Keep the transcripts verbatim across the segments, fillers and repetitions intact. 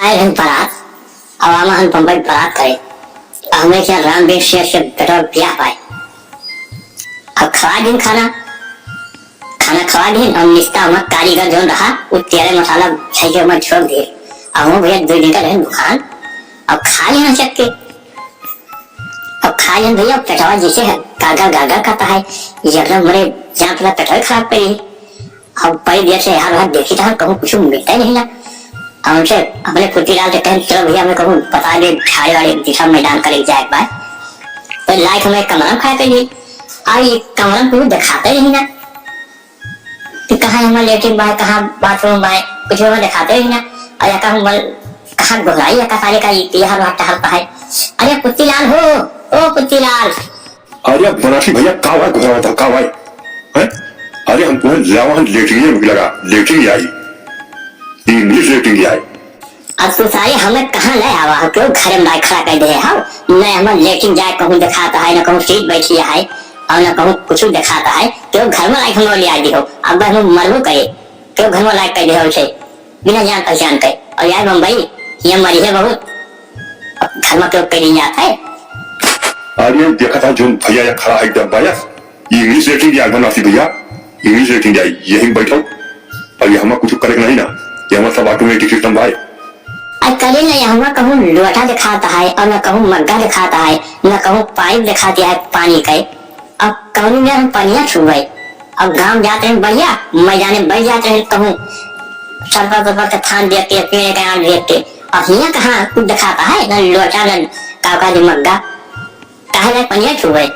आए रहन बारात, अब आवा हन बम्बई बारात करे। अब हमें क्या रामवीर सेठ के बेटवा बियाह पाए। अब खवा दिन खाना, खाना खवा दिन, अब निस्ता हमार कारीगर जौन रहा, उ तेल मसाला सही के हमार छोड़ दिए। अब हम भैया दो दिन का रहन दुकान, अब खा लेना चक्के। अब खा लेन भैया, पेटवा जैसे है, गागा गागा करता है, ये एकदम मरे जान पड़ा पेटवा खराब करी। अब बड़ी देर से यार वहाँ देखी तो हम कहूँ कुछ मिलता ही नहीं ना। अब उनसे अपने पुतीलाल से कहें, "चलो भैया, हमें कहूँ बता दे, झाड़ी वाड़ी दिशा मैदान करे जाए एक बार।" तो लाइट हमें कमरा में खड़ा कर दी। अब ये कमरा में कुछ दिखाते ही नहीं ना। कि कहाँ हमार लेटरिन बाय, कहाँ बाथरूम बाय, कुछ हमें दिखाते ही ना। और या कहूँ मल-, कहाँ गोहराई या का सारे का ये, ये हर वहाँ टहलता है। अरे पुतीलाल हो, ओ पुतीलाल। अरे बनारसी भैया, का भाई घुरावत है, का भाई? हैं? अरे हम तुम्हें लावा हम लेटरिन में लगा, लेटरिन आई, इंग्लिश लेटरिन आई। अब तू सारे हमें कहाँ ले आवा हो? क्यों घर में लाई खड़ा कर दे हो? न हमें लेटरिन जाए कहूँ दिखाता है, न कहूँ सीट बैठी है, और न कहूँ कुछ दिखाता है। क्यों घर में लाई हम ले आ दी हो? अब हम मरबो करे, क्यों घर में लाई कर दे हो उसे? बिना जान पहचान के। और यार बम्बई, ये मरी है बहुत। अब घर में क्यों कहीं जाता है? अरे देखा था जो भैया यहाँ खड़ा है एकदम बायस, ये इंग्लिश लेटरिन की आगमन आती भैया, इंग्लिश लेटरिन जाए, यहीं बैठो। और ये हमारा कुछ करे के नहीं ना, ये हमारा सब ऑटोमेटिक सिस्टम भाई। आ करे ना, ये हमारा कहूँ लोटा दिखाता है और ना कहूँ मग्गा दिखाता है, ना कहूँ पाइप दिखाती है पानी के। अब कौनी में हम पनिया छुए। अब गाँव जाते हैं बढ़िया, मैदाने बैठ जाते हैं कहूँ सरपा सरपा के थान देख के, पेड़ के आड़ देख के। अब हियाँ कहाँ कुछ दिखाता है, ना लोटा, ना काका जी मग्गा। काहे लायक पनिया छुए?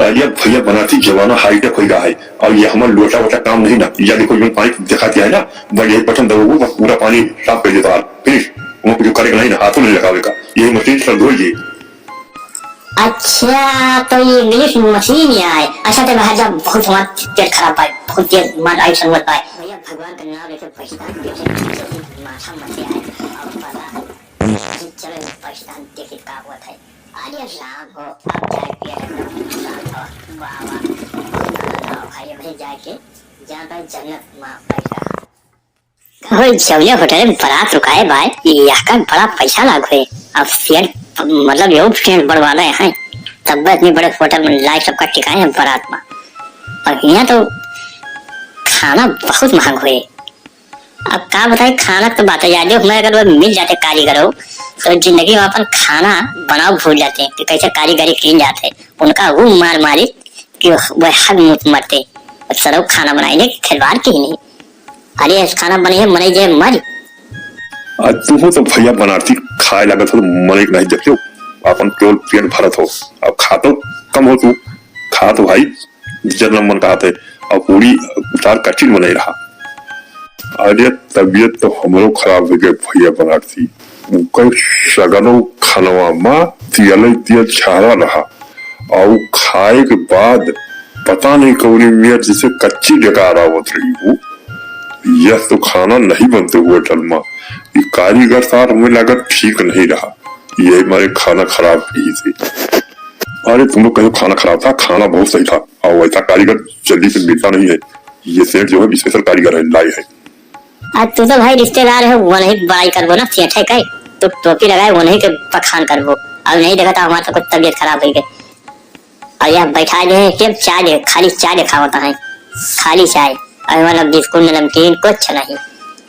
अरे भैया, बनारसी जमाना हाईटेक हो गया है। अब ये हमार लोटा वोटा काम नहीं ना। या देखो, ये पानी दिखाती है ना, बस यही बटन दबाओ, बस पूरा पानी साफ कर देता है। फिनिश। वो कुछ करे के नहीं ना, हाथों नहीं लगावे का। यही मशीन से धो लीजिए। अच्छा, तो ये इंग्लिश मशीन ही आए। अच्छा, तो भाई साहब, बहुत हमारा पेट खराब है, बहुत तेज मार आई संगत है। भैया, भगवान का नाम लेके पछतान देखे, माथा मचे आए। अब पता है, चलो, पछतान देखे का हुआ था। अरे राम हो, अब जाए पिया रे, राम हो, बाबा, भाई, भाई जाके, जहाँ भाई जन्नत माँ पैदा। ओए, जौने होटल में बारात रुकाए बाय, यहाँ का बड़ा पैसा लाग हुए। अब सेठ, मतलब, यो सेठ बढ़वा रहे हैं, तब इतने बड़े होटल में लाए सबका टिकाए हैं बारात में। और यहाँ तो खाना बहुत महंग हुए। अब का बताई, खाना के तो बात है, जो हमें अगर वो मिल जाते कारीगर हो, तो जिंदगी में अपन खाना बनाओ भूल जाते कि कैसे कारीगरी की जाते। उनका वो मार मारी कि वह हग मुत मरते। अब सरऊ खाना बनाई नहीं, खिलवाड़ की ही नहीं। अरे, ऐसा खाना बने है, मने जे मरी। आज तू हो तो भैया बनारसी खाए लागत हो, तो मने के नहीं जब अपन केवल पेट भरत हो। अब खा तो कम हो तू, खा तो भाई, जब मन कहत है, और पूरी उतार कठिन बने रहा। अरे तबियत तो हमरो खराब हो गए भैया बनारसी। उनकर सगनो खनवा मा तियले तियल छहरा रहा। और खाए के बाद पता नहीं कौनी मेर जैसे कच्ची डकार आवत रही हो। यह तो खाना नहीं बनते होटल मा। ये कारीगर सार हमें लागत ठीक नहीं रहा। यही मारे खाना खराब की थी। अरे तुम लोग कहो खाना खराब था, खाना बहुत सही था। और वैसा कारीगर जल्दी से मिलता नहीं है। ये सेठ जो है स्पेशल कारीगर है, लाई है। आज तू तो भाई रिश्तेदार है, वो नहीं बड़ाई करबो ना, सेठ है कहे। तू टोपी लगाए, वो नहीं के बखान करबो। अब नहीं देखा था हमारा तो कुछ तबियत खराब हो गई। और यह बैठा दे, सिर्फ चाय दे, खाली चाय दिखावता है, खाली चाय। और मतलब बिस्कुट, नमकीन कुछ नहीं।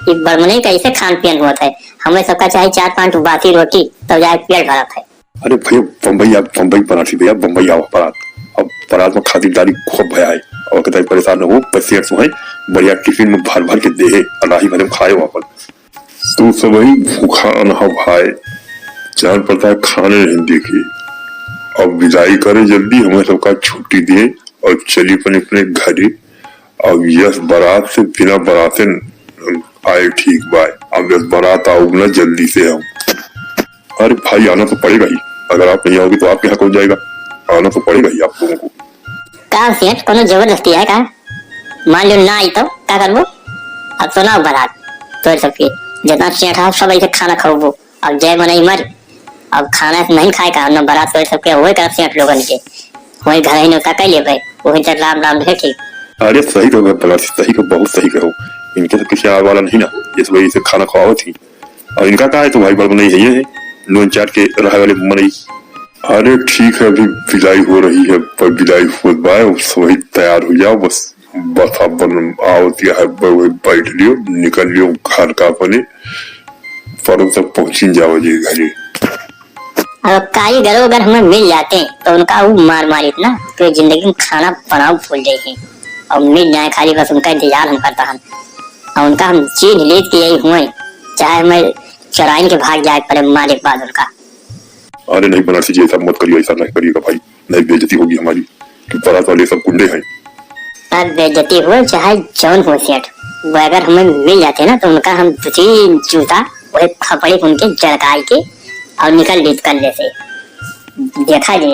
ये बड़मने का ऐसे खान पियन होता है। हमें सबका चाहे चार पांच बासी रोटी, तब जाए पेट भरत है। अरे भैया, बम्बई आ, बम्बई बनारसी भैया, बम्बई आओ बारात। अब बारात में खातिरदारी खूब भया है। और कहता है, "परेशान न हो, पैसे तो हैं, बढ़िया टिफिन में भर भर के दे है, और राही भरे में खाए वापस।" तू सब ही भूखा अनहा भाई, जान पड़ता है खाने नहीं देखे। अब विदाई करे जल्दी, हमें सबका छुट्टी दे और चली अपने अपने घरे। अब यस बारात से बिना बाराते आए ठीक बा। अब यस बारात आओ ना जल्दी से हम। अरे भाई, आना तो पड़ेगा ही। अगर आप नहीं आओगे तो आपके यहाँ कौन जाएगा? आना तो पड़ेगा ही आप लोगों को। का सेठ, कोनो जबरदस्ती है का? मान लो ना आई तो का करबो? अब तो ना बारात तोर सबके, जितना सेठ है सब ऐसे खाना खाओबो। अब जय मनई मर, अब खाना नहीं खाए का, न बारात तोर सबके हुए करब सेठ लोगन के, वही घर ही नौता कर लेबे, वही तो राम राम रहे ठीक। अरे सही कहो भैया बनारसी, सही कहो, बहुत सही कहो। इनके तो किसी आवे वाला नहीं ना, इस वजह से खाना खवावत ही। और इनका का है, तो भाई बड़ मनई है, ये है लोन चाट के रहे वाले मनई। अरे ठीक है, अभी विदाई हो रही है, पर विदाई हो बाय, अब सब तैयार हो जाओ, बस, बस अपन आवत है, ब-, वही बैठ लियो, निकल लियो घर का अपने, पर तक पहुँची जाओ जी घरे। अब कारीगरों अगर हमें मिल जाते तो उनका वो मार मारित ना कि जिंदगी में खाना बनाओ भूल जाए। और मिल जाए खाली बस उनका इंतजार हम करता हम। और उनका हम चीन्ह लेत कि यही हुए, चाहे हमें चुराइन के भाग जाए पड़े मारे के बाद उनका। अरे नहीं बनारसी जी, ऐसा मत करिए, ऐसा नहीं करिएगा भाई, नहीं बेइज्जती होगी हमारी कि बारात वाले सब गुंडे हैं। अब बेइज्जती हो चाहे जौन हो सेठ, वो अगर हमें मिल जाते ना तो उनका हम दो तीन जूता वही खपड़े उनके जड़काई के और निकल लेत कर लेते। देखा जी।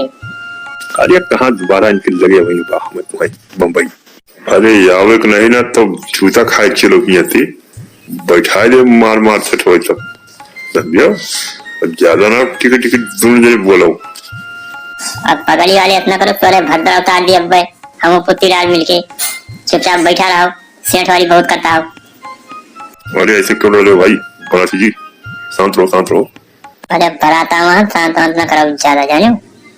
अरे कहाँ दोबारा इनके लगे वहीं बा, हमें तो है बम्बई। अरे आवे के नहीं ना तो जूता खाए चलो हियाँ से, बैठा दे मार मार सेठ होए तब, समझो? अब ज्यादा ना टिकट टिकट दोनों जने बोलो। अब पगड़ी वाले इतना करो, तोरे भद्रा उतार दिए अब्बे, हम पुतीलाल मिलके चुपचाप बैठा रहो, सेठ वाली बहुत करता हो। अरे ऐसे क्यों लड़ रहे हो भाई बनारसी जी, शांत रहो, शांत रहो। अरे बराता वहाँ शांत वांत ना करो ज्यादा जानो,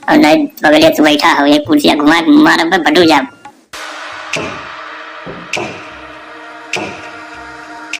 और नहीं बगले तू बैठा हो, ये कुर्सियाँ घुमा के मार अब्बे बडू जाओ।